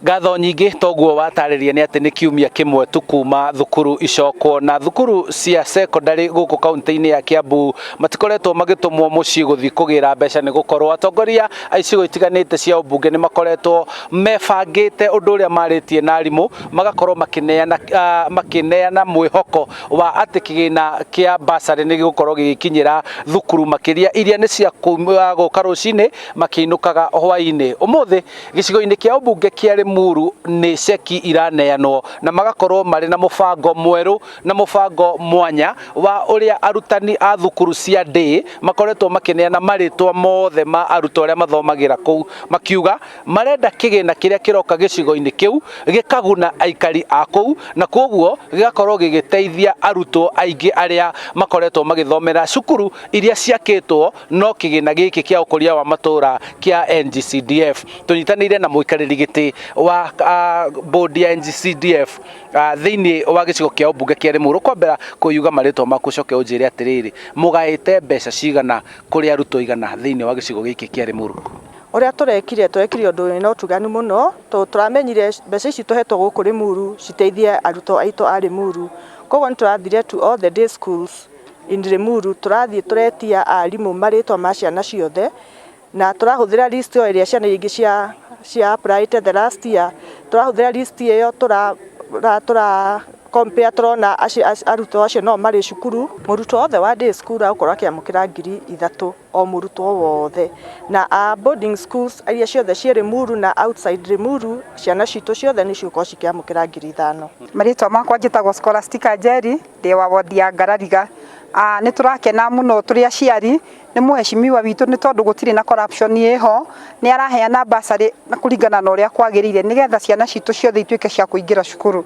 Ngatho nyingĩ toguo watarĩria nĩ atĩ nĩ kiumia kĩmwe tu kuma thukuru icokwo na thukuru cia secondary gũkũ kaunti-inĩ ya Kiambu matikoretwo magĩtũmwo mũciĩ gũthiĩ kũgĩra mbeca nĩ gũkorwo atongoria a icigo itiganĩte cia ũmbunge nĩ makoretwo mebangĩte ũndũ ũrĩa marĩtie na arimũ magakorwo makĩneana makĩneana mwĩhoko wa atĩ kĩgĩna kĩa bursary nĩ gĩgũkorwo gĩgĩkinyĩra thukuru makĩria iria nĩ cia gũka rũcinĩ makĩinũkaga hwainĩ. Ũmũthĩ gĩcigo-inĩ kĩa ũmbunge kĩa Limuru nĩ ceki iraneanwo na magakorwo marĩ na mũbango mwerũ na mũbango mwanya wa ũrĩa arutani a thukuru cia day makoretwo makĩneana marĩtwa mothe ma arutwo arĩa mathomagĩra kũu makiuga marenda kĩgĩna kĩrĩa kĩroka gĩcigo-inĩ kĩu gĩkaguna aikari a kũu na kwoguo gĩgakorwo gĩgĩteithia arutwo aingĩ arĩa makoretwo magĩthomera cukuru iria ciakĩtwo no kĩgĩna gĩkĩ kĩa ũkũria wa matũra kĩa NGCDF. Tũnyitanĩire na mũikarĩri gĩtĩ wa bodi ya NGCDF thĩinĩ wa gĩcigo kĩa ũmbunge kĩa Limuru. Kwambera kũyuga marĩtwa maku ũcoke ũnjĩre atĩrĩrĩ, mũgaĩte mbeca cigana kũrĩ arutwo igana thĩinĩ wa gĩcigo gĩkĩ kĩa Limuru? Ũrĩa tũrekire, tũrekire ũndũ wĩna ũtuganu mũno, tondũ tũramenyire mbeca ici tũhetwo gũkũ Limuru citeithie arutwo aitũ a Limuru. Koguo nĩ tũrathire to all the day schools in Limuru, tũrathiĩ tũretia arimũ marĩtwa ma ciana ciothe, na tũrahũthĩra list o ĩrĩa ciana iria ingĩ cia cia apply the last year, tũrahũthĩra list ĩyo tũra tũra compare tũrona arutwo acio no marĩ cukuru. Mũrutwo wothe wa day school agũkorwo akĩamũkĩra 3000 o mũrutwo wothe, na a boarding schools iria ciothe ciĩ Limuru na outside Limuru, ciana citũ ciothe nĩ cigũkorwo cikĩamũkĩra 5000. Marĩtwa makwa njĩtagwo Scholastica Njeri, ndĩ wa wodi ya Ngarariga. Nĩ tũrakena mũno tũrĩ aciari nĩ mũheshimiwa witũ nĩ tondũ gũtirĩ na corruption ĩho, nĩ araheana bursary na kũringana na ũrĩa kwagĩrĩire nĩgetha ciana citũ ciothe ituĩke cia kũingĩra cukuru.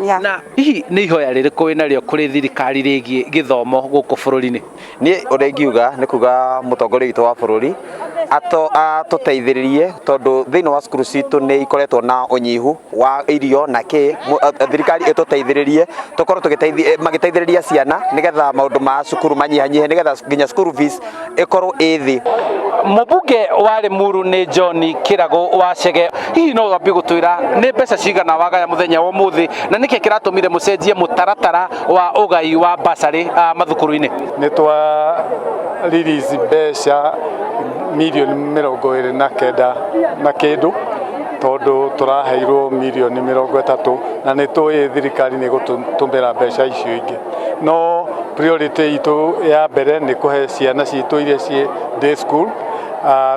Yeah. Na hihi nĩ ihoya rĩrĩkũ wĩnarĩo kũrĩ thirikari rĩgiĩ gĩthomo gũkũ bũrũri-inĩ? Niĩ ũrĩa ingiuga nĩ kuga mũtongoria witũ wa bũrũri atũteithĩrĩrie tondũ thĩinĩ wa cukuru citũ nĩ ikoretwo na ũnyihu wa irio na kĩ thirikari ĩtũteithĩrĩrie tũkorwo magĩteithĩrĩria ciana nĩgetha maũndũ ma cukuru manyihanyihe nĩgetha nginya school fees ĩkorwo ĩ thĩ. Mũmbunge wa Limuru nĩ John Kĩragũ wa Chege. Hihi no wambie gũtwĩra nĩ mbeca cigana wagaya mũthenya wa ũmũthĩ na nĩkĩ kĩratũmire mũcenjie mũtaratara wa ũgai wa bursary mathukuru-inĩ? Nĩ twa release mbeca mirioni 29 na kĩndũ tondũ tũraheirwo mirioni 30 na nĩ tũĩ thirikari nĩ gũtũmĩra mbeca icio ingĩ, no priority itũ ya mbere nĩ kũhe ciana citũ iria ciĩ day school,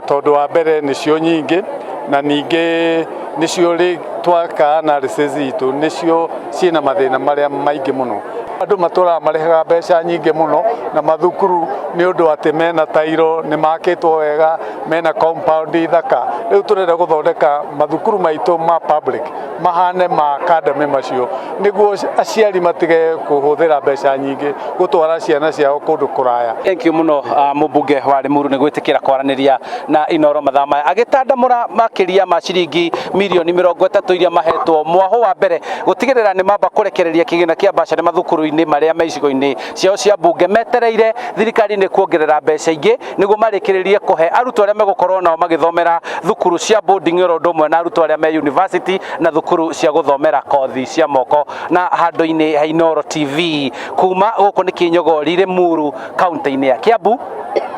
tondũ wa mbere nĩcio nyingĩ na ningĩ nĩcio rĩ twaka analysis itũ nĩcio ciĩna mathĩna marĩa maingĩ mũno. Andũ matũraga marĩhaga mbeca nyingĩ mũno na mathukuru nĩ ũndũ atĩ mena tairo, nĩ makĩtwo wega, mena compound thaka. Rĩu tũrenda gũthondeka mathukuru maitũ ma public mahane ma academy macio nĩguo aciari matige kũhũthĩra mbeca nyingĩ gũtwara ciana ciao kũndũ kũraya. Thank you mũno mũmbunge wa Limuru nĩ gwĩtĩkĩra kwaranĩria na Inooro mathaa maya agĩtandamũra makĩria ma ciringi mirioni 30 iria mahetwo mwahũ wa mbere gũtigĩrĩra nĩ mamba kũrekereria kĩgĩna kĩa bursary mathukuru-inĩ marĩa me icigo-inĩ ciao cia mbunge metereire thirikari nĩ kuongerera mbeca ingĩ nĩguo marĩkĩrĩrie kũhe arutwo arĩa megũkorwo nao magĩthomera thukuru cia boarding oro ũndũ ũmwe na arutwo arĩa me university na thukuru cia gũthomera kothi cia moko. Na handũ-inĩ ha Inooro TV kuma gũkũ nĩ Kĩnyogori, Limuru, kaunti-inĩ ya Kiambu,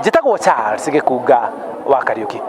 njĩtagwo Charles Gĩkunga wa Kariũki.